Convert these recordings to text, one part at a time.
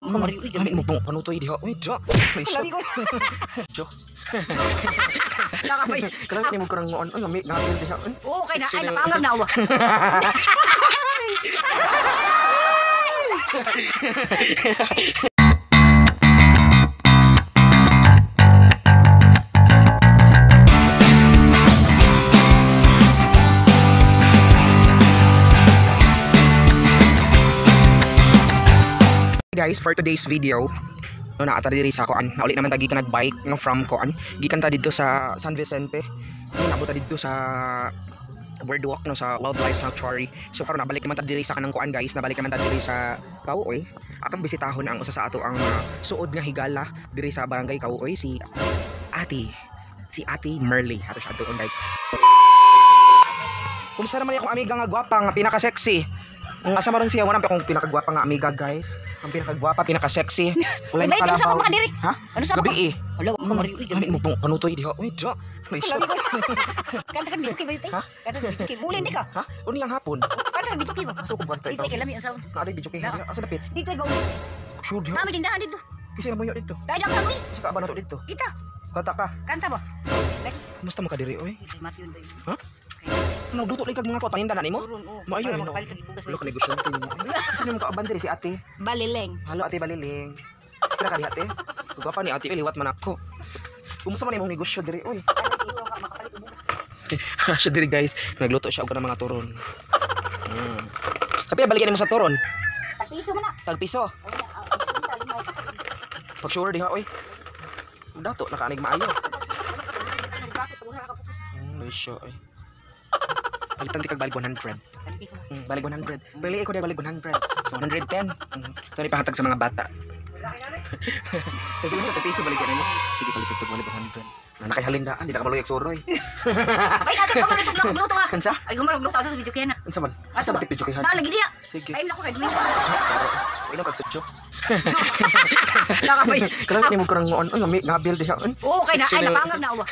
Kami mo pong panutoy diha. Uy, jo. Lami ko. Jo. Kalami mo karang ngoon. Uy, lami ngapil diha. Oo, kay na ay napangag na awa. Guys, for today's video, no, naata diri sa koan. Nauli naman ta gikan nag-bike no from koan. Gikan ta didto sa San Vicente. No, naabot ta didto sa boardwalk no sa Wildlife Sanctuary. So karon nabalik naman ta diri sa kanang koan guys, nabalik naman ta diri sa Kauoy. Atong bisitahon ang usa sa ato ang suod nga higala diri sa barangay Kauoy, si Ate Merly. Ato siya doon guys. Kumusta naman akong amiga nga gwapa nga pinaka-sexy? Ang asa maron siya, wala pa akong pinakagwapa nga amiga guys. Ang pinakagwapa, pinaka-sexy. Wala yung kalabaw. Ha? Ano sa gabi eh. Wala ko mariuy. Kami mo pong panutoy diha. Uy, jo. Kanta sa bituki ba yun? Ha? Kanta sa bituki. Mulin di ka. Ha? Uni lang hapon. Kanta sa bituki ba? Asa ko kanta Dito ito? kay lami ang sound. Naay bituki. Asa dapit? Dito ba? Sure diha. Nami tindahan dito. Kasi na mo dito. Tayo lang kami. Sa kaaba na to dito. Dito. Kanta ka. Kanta ba? Kumusta mo ka diri oy? Ha? Nagduto lang kag mga ko paninda na nimo? Maayo no. Wala ka negosyante nimo. Asa nimo kaaban diri si Ate? Balileng. Halo Ate Balileng. Pila ka di ate? Gwapa ni Ate, liwat man ako. Kumusta man imong negosyo diri oy? Siya diri guys, nagluto siya og kanang mga turon. Tapi balikan nimo sa turon. Tagpiso man na. Tagpiso. Pag sure diha oy. Dato nakaanig maayo. Negosyo oy. Palitan ti kag balik 100. Balik 100. Pili ko di balik 100. So 110. So ni pahatag sa mga bata. Pili sa piso balik nimo. Sige palit tag balik 100. Na nakahalindaan di na ka maluy suroy. Ay ato ka man luto ka. Kansa? Ay gumarog luto ato sa video kay na. Unsa man? Asa ba video kay Na lagi diha. Sige. Ay nako kay dumi. Ino kag sudyo. Nakabay. Kalami nimo karang ngoon. Uy, lami ngabil diha. Oo, kay na ay napangag na awa.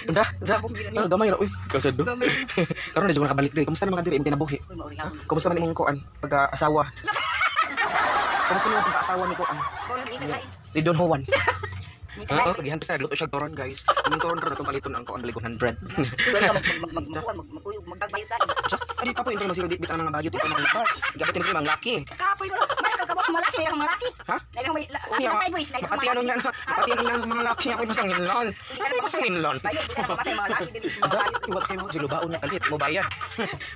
Unsa? Unsa? Ano gamay ra uy. Kasad do. Karon na jud ko nakabalik diri. Kumusta naman ka diri imong kinabuhi? Kumusta man imong kuan pagka-asawa? Kumusta man imong pagka-asawa ni kuan? Ni Don Juan. Oo, gihan pa sa nagluto siya turon guys. Imong turon karon atong paliton ang kuan balik 100. Magkuyog magdagbayot ta. Adi kapoy intong masiro bitbit ang mga bayot ito mga bar. Gabot ni mga laki. Kapoy ko. Malaki ka ba malaki ang mga laki? Ha? Makati ano na, makati ano na mga laki ako masang inlon. Ano masang inlon? Iwat kayo sila baon na kalit mo bayad.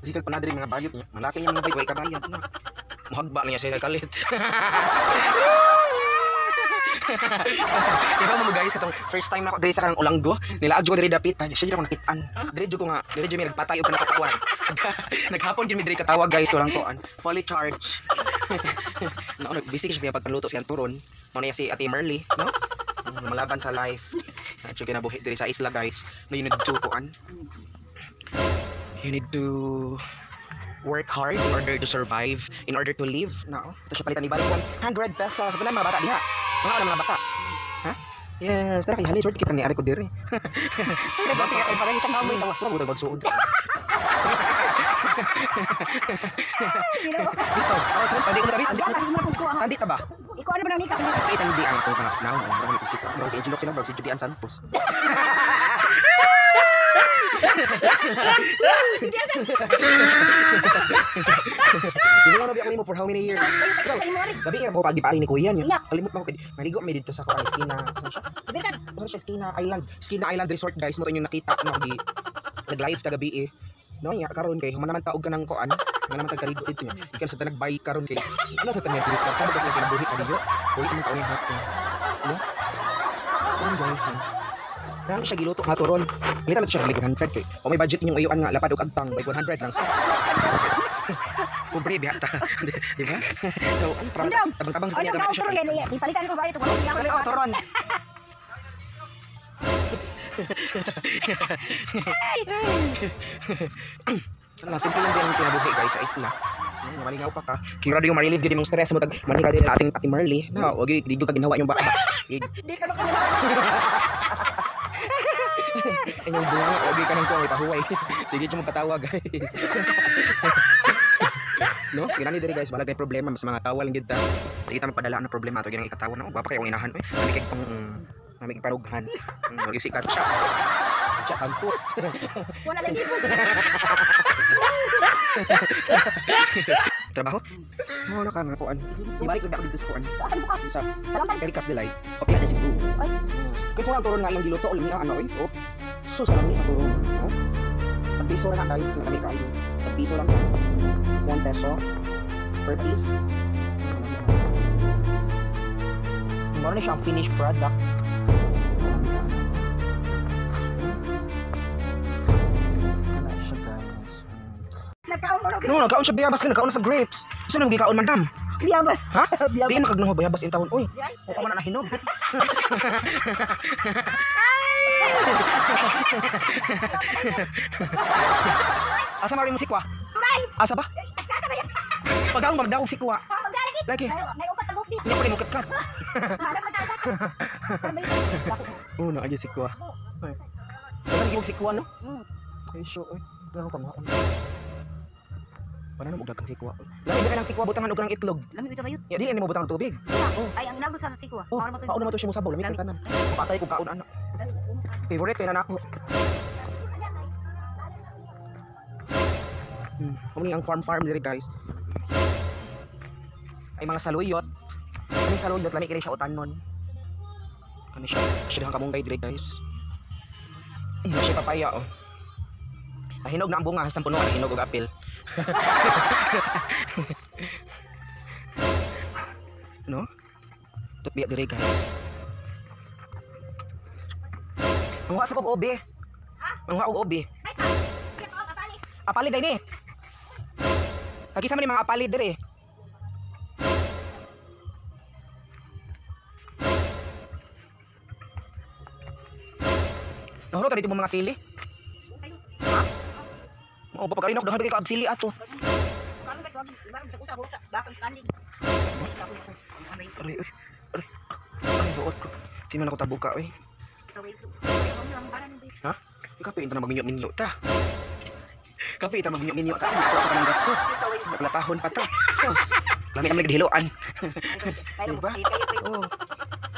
Sikag panadri mga bayot niya. Malaki niya mga bayot way kabayad na. Muhagba niya siya kalit. Diba mo guys, katong first time ako diri sa kanang Olango, nilaag jud ko diri dapit, siya jud ako nakitaan. Diri jud ko nga, diri jud mi nagpatay og kanang. Naghapon jud mi diri katawag guys, walang kuan. Fully charged. No, busy siya sa pagpaluto sa turon. Mo na si Ate Merly, no? Malaban sa life. Jud kinabuhi diri sa isla guys. No, you need to kuan. You need to work hard in order to survive, in order to live. No, ito siya palitan ni balik 100 pesos. Sa mga bata diha. Mga ano mga bata? Ha? Yes, tara kay hali short kita ni ari ko diri. Ay parang itang hamoy tawa. Wala mo magsuod. Dito. Oh, sa pandi ko tabi. Andi ta ba? Ikaw ano ba nang nika? Ito itang di ang akong kanak naon. Ang ni sika. Bro si Angelo sila, bro si Julian Santos. Hindi na ako nimo for how many years? Gabi nga mo pagipari ni kuya niya. Kalimot mo kay maligo mi didto sa kuan Skina. Saan siya? Skina Island. Skina Island Resort guys, mo to inyong nakita no gi nag-live ta gabi eh. No nya karon kay human naman taog ka ng kuan, human naman tag kaligo didto niya. Ikan sa nag-bike karon kay ano sa tanan diri sa kasi kinabuhi ka dito. Uli man taon hapon. No? Karon guys. Dami siya giluto nga turon. Palitan na to siya balik 100 kay. O may budget ninyong uyuan nga lapad og agtang by 100 lang. Pobre biya ta. Di ba? So, ano parang tabang-tabang sa kanya siya. Ipalitan ko ba ito? Oh, turon. Ano, simple lang din ang kinabuhi guys sa isla. Malingaw pa ka. Kira di yung ma-relieve gid imong stress mo tag manika din ating Ate Merly. No, wag di ka ginawa yung bata. Di ka na. Inyong bunga nga, okay ka ng kuwang ipahuway. Sige, siya magpatawa, guys. No? Ginani diri guys, balag na problema mas mga tawa lang gid ta. Sige ta magpadala ang problema ato ginang ikatawa na. Oh, gwapa kay akong inahan oy. Nami kay pang nami kay parughan. Wag si Katsa. Katsa kantos. Wala lagi po. Trabaho? Mo na ka nga kuan. Ibalik ko dito sa kuan. Asan buka? Sa Salamat. Erica's Delight. Kopya na si Blue. Ay. Kasi wala turon nga iyang giluto lami ang ano oy. Oh. Sus lami sa turon. Oh. Tag-piso ra na guys, lami kaayo. Tag-piso lang. 1 peso per piece. Mao na siya ang finished product. Kana siya guys. Nagkaon mo. No, nagkaon siya bayabas ka, nagkaon na sa grapes. Sino mo gikaon, madam? Biyabas. Ha? Biyabas. Di na kag bayabas in taon. Uy, Ay. o pa man na nahinog. Asa man rin mo sikwa? Turay. Asa ba? Tagkata ba yan? Pagkaon ba magdakog sikwa? Ah, maglalagi. Lagi. May upat na buhok di. Hindi ako rin mo kat-kat. Malam ka talaga. Oo, na aja sikwa. Ay. Saan yung sikwa no? Mm. Ay, sure. Ay, dako ka maon. Wala na mo daghang sikwa. Lami ba ka ng sikwa butangan og ng itlog? Lami ito kayo. Ya dili ni mo butang tubig. Oh. Ay, ang inago sa sikwa. Oh, Mauna mo to. mauna mo to siya mo sabaw, lami kay tanan. Patay kog kaon ana. Favorite kay na nako. Kami ang farm diri guys. Ay mga saluyot. Kani saluyot lami kini siya utanon. Kani siya siya dihang kamunggay diri guys. Siya papaya oh. Nahinog na ang bunga hastang puno nahinog og apel. No? Tutbiya diri guys. Manguha sa kog obi. Manguha og obi. Ay, pa. Kaya ko, kapali. Apali day ni. Kagisa man ni mga apali diri. Nahurot dito mo mga sili. Kayo. Ha? Mao ba pagkarinok daghan kay kaag sili ato. Karon ba tuwagin? Ibarong sa kusa, husa. Bakang standing. Ay, kapoy ako. Ano ba Aray, oy. Aray. Ay, buot ko. Di man ako tabuka, oy. Ha? Kape ito na magminyo-minyo ta. Kape ito magminyo-minyo ta. Ako ako ng gasto. Naplapahon pa ta. Sus. Lami naman naghiloan. Diba? Oh.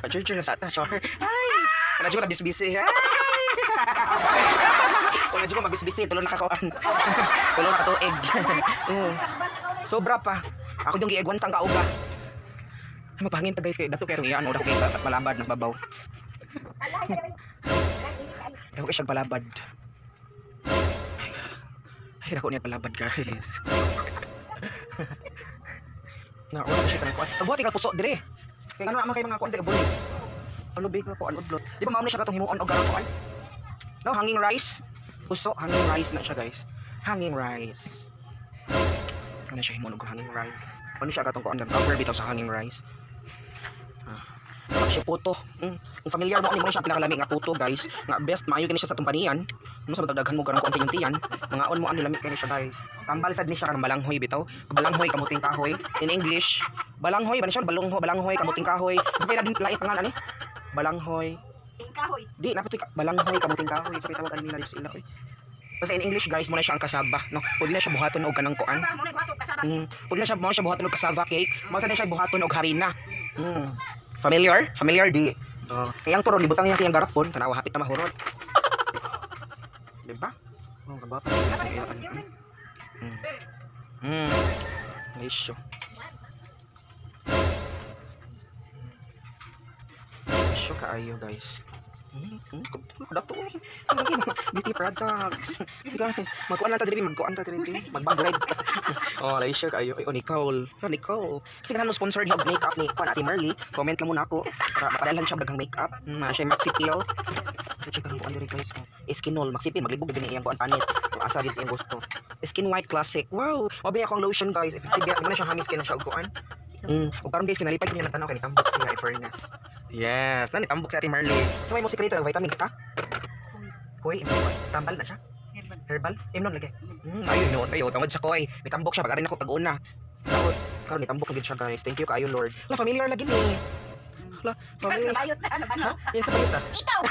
Pa-church na sa ta, char. Ay. Wala jud ko na bisbisi. Ay. Wala jud ko mabisbisi, tulo nakakuan. Tulo nakatuig. Oh. Sobra pa. Ako yung giegwantang kauga. Ay, magpahangin ta guys kay dato kay itong iyaan oda ko kay malabad ng babaw. Dako kay siyang palabad. Ay, dako niya palabad guys. Na wala siya kanang kuan. Pagbuhat ka puso dire. Kay ano man kay mga kuan dire buli. Ano big ko kuan udlot. Di ba mao ni siya katong himuon og karon kuan? No, hanging rice. Puso, hanging rice na siya guys. Hanging rice. Ano siya himuon og hanging rice? Ano siya katong kuan cover bitaw sa hanging rice. Ah. Siya puto. Kung familiar mo ani mo siya pinakalami nga puto guys. Nga best maayo kini siya sa tumpanian. Mo sa matagdaghan mo karang kuan tiyan. Mga on mo ani lami kini siya guys. Tambal sad ni siya kanang balanghoy bitaw. Balanghoy kamuting kahoy in English. Balanghoy ba ni siya balungho balanghoy kamuting kahoy. Sa pila din lain pangalan ani? Balanghoy. Kahoy. Di napatoy balanghoy kamuting kahoy sa tawag ani nila sa ila oy. Basta in English guys mo na siya ang kasaba no. Pwede na siya buhaton og kanang kuan. Pwede na siya mo siya buhaton og cassava cake. Mao sa na siya buhaton og harina. Familiar? Familiar di. Kaya ang turon libutang niya siyang garapon, tanawa hapit na mahurot. Diba? Oh, kabata. Nice. Nice kaayo guys. Dato eh. Beauty products. Guys, magkuan lang ta diri, magkuan ta diri. Magbag red. Oh, nice kaayo. Ay, oh, Nicole. Oh, Nicole. Kasi ganun sponsor niya og makeup ni kuan Ate Marley. Comment lang muna ako para mapadalhan siya daghang makeup. Siya Maxi Peel. Check ang kuan diri guys. Oh, Eskinol, Maxi Peel maglibog gid ni iyang kuan panit. Oh, asa gid iyang gusto. Skin White Classic. Wow. Obi akong lotion guys. Effective mo na siya hami skin na siya og kuan. Ug karon guys kinalipay ko niya nagtanaw kay nitambok siya i-fairness. Yes, nani tambok si Ate Marley. So may mo sikreto ng vitamins ka? Koy, tambal na siya. Herbal. Herbal? Imnon lagi. Ayun noon ayo tungod sa koy. Nitambok siya pag-arin ako pag-una. Daot karon nitambok gid siya guys. Thank you kaayo Lord. La familiar lagi ni. La familiar. Bayot na ano ba Ha? Yan sa bayot ah. Ikaw.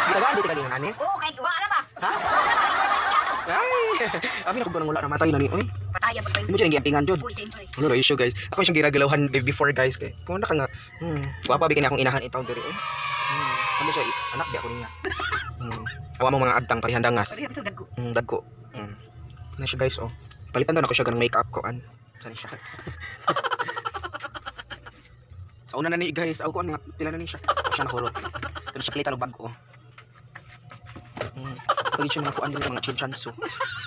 Ditagaan dito kalingan ani. Oo, kay Ha? Ay! Abi na ko nang wala na matay na ni. Oy, Pataya pa di mo siya giampingan jud. Uy, siyempre. Ano ra issue, guys? Ako siyang giragalawhan before, guys, kay. Kung na ka nga. Gwapa bi kini akong inahan itaw diri. Oy. Ano siya anak di ako niya. Awa mo mga agtang parehan dangas. Pareha sa dagko. Dagko. Ano siya, guys, oh. Palitan daw na ko siya ganang makeup ko an. Saan siya? Sa una na ni, guys, ako ang mga pila na ni siya. Ako siya nahurot. Ito na siya palitan og bag-o. Ito siya mga kuan diri, mga chinchanso.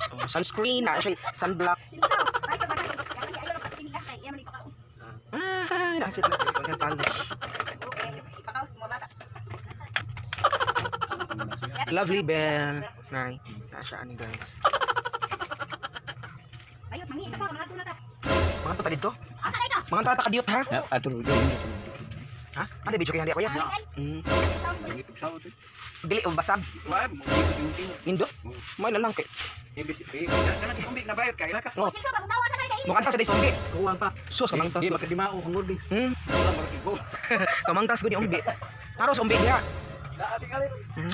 Oh, sunscreen na siya, sunblock. Ah, nasa na. Nail polish. Lovely Bell. Nay, na siya ani, guys. Mga to ta dito? Mga tata kadiyot ha? Ato Ha? Ano video kay hindi ako ya? Dili o basag. Nindot. May lalang kay. Oh. Mukanta sa zombie. Sus kamangtas. Di makadimao kang lodi. Kamangtas gud ni umbi. Aros umbi diha.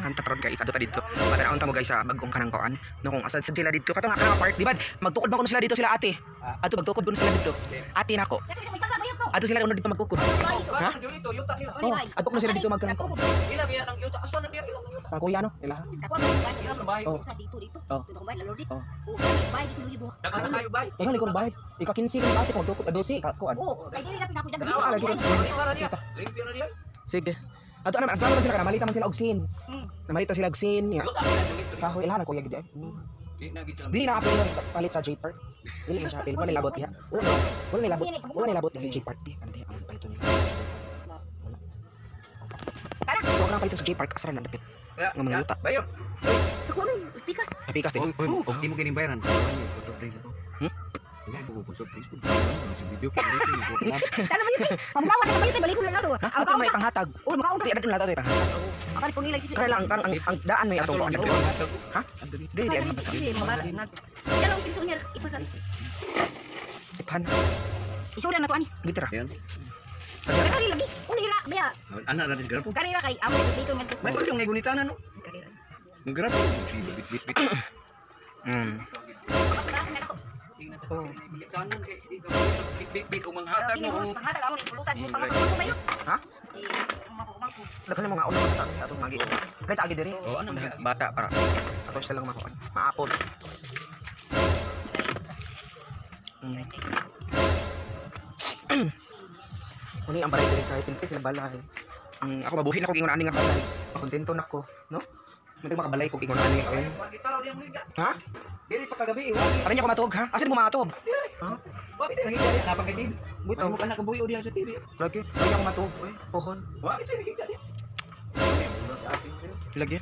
Anta ron, guys, adto ta didto. Patanawon ta mo, guys, sa bagong kanang kuan. No kung asad sila didto kato nga kanang part, di ba? Magtukod ba kuno sila dito sila ate? Adto magtukod kuno sila didto. Ate nako. Adto sila uno dito magtukod. Ha? Oh, adto kuno sila dito magkanang kuan. Pa kuya no, ila. Oh. Oh. Ingon likod bayad. Ika 15 kun ate kung tukod 12 ka kuan. Sige. Ato na ato naman sila kana malita man sila og sin. Namalita sila og sin. Ya. Kahoy ilahan ko kuya gid ay. Dili na apil palit sa J Park. Dili na siya apil, wala nilabot diha. Wala wala nilabot. Wala nilabot sa J Park. Di kan diha ang palito nila. Wala. So ang palito sa J Park asa na dapit. Nga mga yuta. Bayo. Pikas. Pikas din. Oy, og di mo kining bayaran. Ang may panghatag. Di adto na ato panghatag. Kaya lang ang ang daan may atong kuan. Ha? Di di ang Ipan. Isura na to ani. Gitara. Kari lagi. Uli ra biya. Ana ra din garpo. Kari ra kay amo dito man. May pag yung gunitan ano. Nagarapo. Bit bit bit. Oh. Ha? Daghan mga ulo sa atong magi. Dai taagi diri. Oh, ano bata para ato sila lang makuan. Maapol. Muni ang balay diri kay pinti sila balay. Ako mabuhi na ko ingon ani nga balay. Kontento na ko, no? Mantag makabalay ko ingon ani oy. Ha? Dili pa kagabi iwagi. Aron niya ko matug ha? Asin mo matug? Ha? Wa bitay mahigda diha napagkatid. Butaw. Mo kana kabuyo diha sa TV. Lagi, aron niya ko matug oy. Pohon. Wa bitay mahigda diha. Lagi.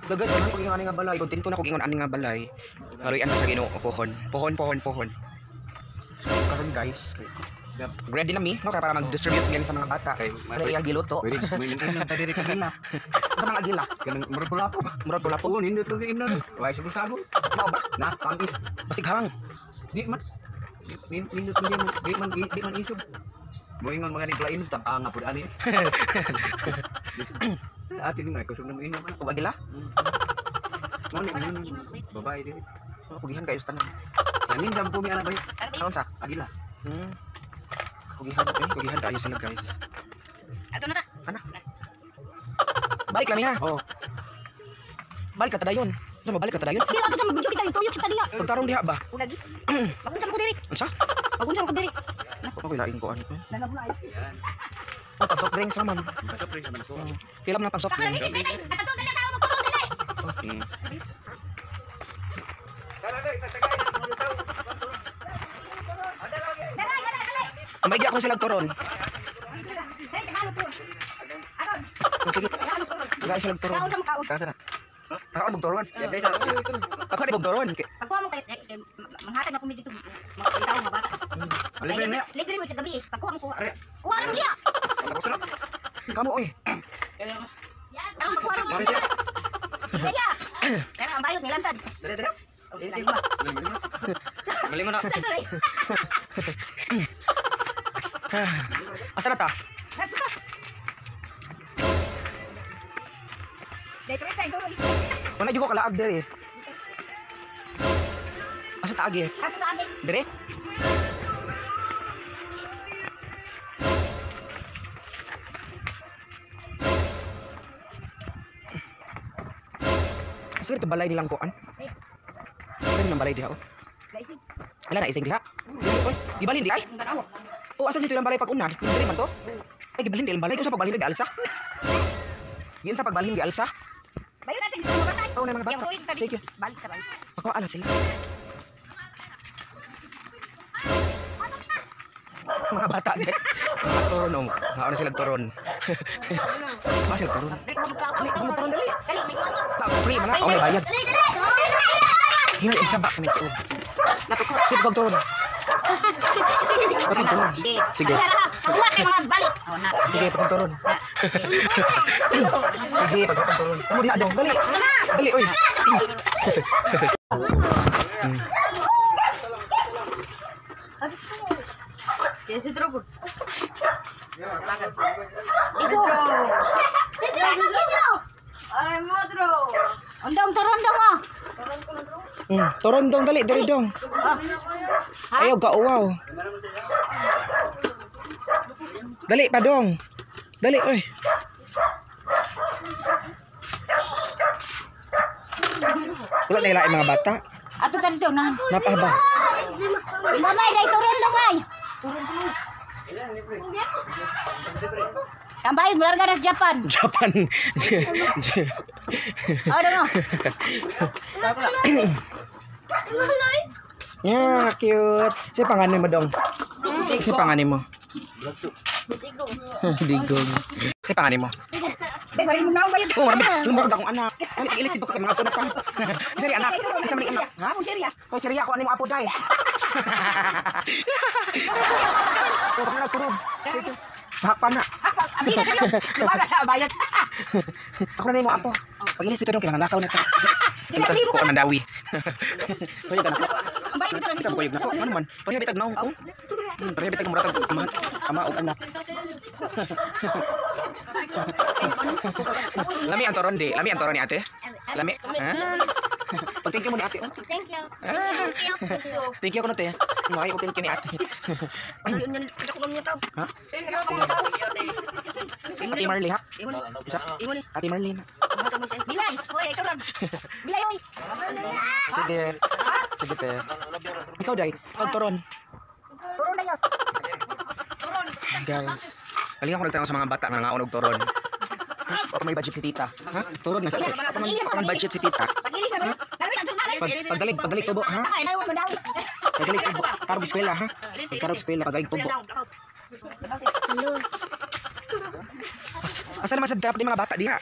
Lagi sa ko ingon ani nga balay, kontento na ko ingon ani nga balay. Karoy anta sa Ginoo pohon. Pohon pohon pohon. Karon, guys, kay ready na mi, no, kay para mag-distribute ngayon sa mga bata. Kay Para iyang giluto. Pwede mo inom ta diri kanina. Sa mga agila. Kanang murag kulapo. Murag kulapo. Oo, nindot ko imnon. Way sa sabon. Mao ba? Na, pangis. Basig hang. Di man nindot ko di man di man isog. Moingon mga ni klainom ta anga pud ani. Ate ni may kusog na mo inom. Ug agila? Mo ni babae diri. Kugihan kayo sa tanan. Nanindam po mi ana bay. Aron sa Agila. Kugihan, eh, kugihan kayo sila, guys. Ato na ta. Ana. Balik kami ha. Oh. Balik ka tadayon. Ano balik ka tadayon? Di ato na video kita tuyok sa diha. Pagtarong diha ba? Ulagi. Magunsa ko diri. Unsa? Magunsa ko diri. Ako laing ko ano. Dala mo ay. Oh, pag soft drinks naman. Soft drinks naman ko. Pila man pang soft drinks. Ato dala tao magkurong dili. May ako sila turon. Sige. Guys, sila turon. Tara. Tara og turon. Ako di turon. Pagkuha mo kay manghatag na ko dito. Mga tao mga bata. Libre na. Libre mo sa gabi. Pagkuha mo kuha. Kuha mo diya. Kamo oy. Tao magkuha mo. Kaya. Pero ang bayot nilansad. Dali dali. Malingon na. Asa na ta? Dai, Wala jud ko kalaag diri. Asa taagi? Asa taagi? Dire? Asa ito balay nilang kuan? Asa nilang balay diha oh? Ala na ising diha. Oy, gibalhin di ay. Oh, asa dito ilang balay pag unad? Diri man to? Ay, gibalhin di ilang balay. Kung sa pagbalhin di alsa. Yun sa pagbalhin di alsa. Bayo natin sa mga bata. Oh, na mga bata. Sige. Balik ka balik. Ako ala sila. Mga bata guys. Turon oh. Mauna sila turon. Mga sila turon. Dali, dali. Free man na. Oh, may bayad. Dali, dali. Hinay ang saba kami to. Sige, pag turon. Pag turon. Sige. Kuha kay mga balik. Oh, na. Sige, pag turon. Sige, pag turon. Amo diha dong, dali. Dali, oy. Ondong turon dong oh. Turon dong, dali, dali dong. Ayaw ka uwaw. Dali pa dong. Dali, oy. Wala na ilain mga bata. Ato ta dito na. Napahaba. Gamay dai turon dong ay. Tambahin melarga na Japan. Japan. Oh, dong. Oh. Yeah, cute. Sino panganay mo dong? Sino panganay mo? Digong. Sino panganay mo? Bay, bari mo na bayad. Oh, marami. Lumbarog akong anak. Ano, pag-ilis dito kay mga apo na pa. Seri anak. Isa man anak. Ha? Ako serya. Hoy, serya ako ano mo apo day. Oh, baka nagturog. Bahak pa na. Ako, abi na kayo. Lumaga sa bayad. Ako na mo apo. Pag-ilis dito dong kailangan nakaw na ta. Ito ko mandawi. Hoy, anak. Bayad ka Kita bukayog na ko. Ano man? Pareha bitag naong ko. Pareha bitag muratag ama, ama og anak. Lami ang toron di. Lami ang toron ni ate. Lami. Ah. Pag thank you mo ni ate. Oh. Thank you. Ah. Thank you ako na te. May thank you ni ate. Ha? Ate Marley ha? Isa? Ate Marley na. Bilay, oy, ikaw ron. Bilay, oy. Sige. Sige te. Ikaw day. Og toron. Turon na yun. Guys. Galing ako nagtanong sa mga bata nga nangaon og toron. Baka may budget si tita. Ha? Turon na. Baka may budget si tita. Pagdalig, pagdalig tubo, ha? Pagdalig tubo. Karog eskwela, ha? Pagkarog eskwela, pagdalig tubo. Asa naman sa dapat ni mga bata diha?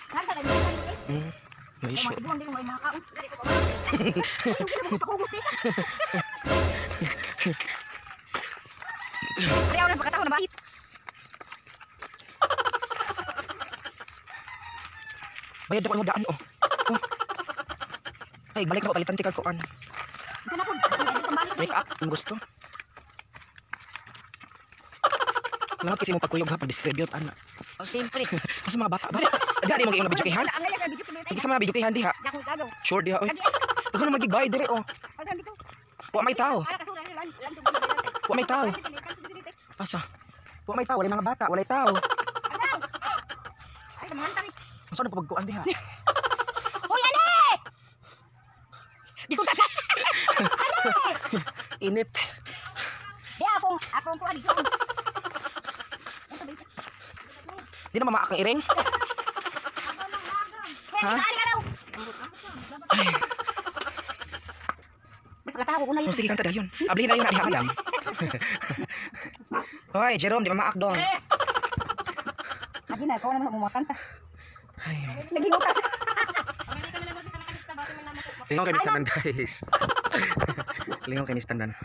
May issue. Bayad ako mo daan oh. Oh. Ay, balik na ko palitan tikag ko an. Make up, ang gusto. Langat kasi mo pagkuyog ha, pag-distribute ana. Oh, siyempre. Kasi mga bata ba? Diha di mag-iong na video kay han. Isa mga video kay han diha. Sure diha oy. Pag ano magigbay dire oh. Wa may tao. Wa may tao. Asa? Wa may tao, walay mga bata, walay tao. Ang saan na pagkuan diha? Hoy, ale! Di ko tasa. Init. Di akong kuan dito. Di na mamaak ang iring? Ha? Ay. Oh, sige, kanta dayon. Ablihin na yun na diha madam. Hoy, Jerome, di mamaak dong. Adi na, ikaw naman mumakanta. Ay. Naging utas. Lingaw kay Miss Tanan, guys. Lingaw kay Miss Tanan.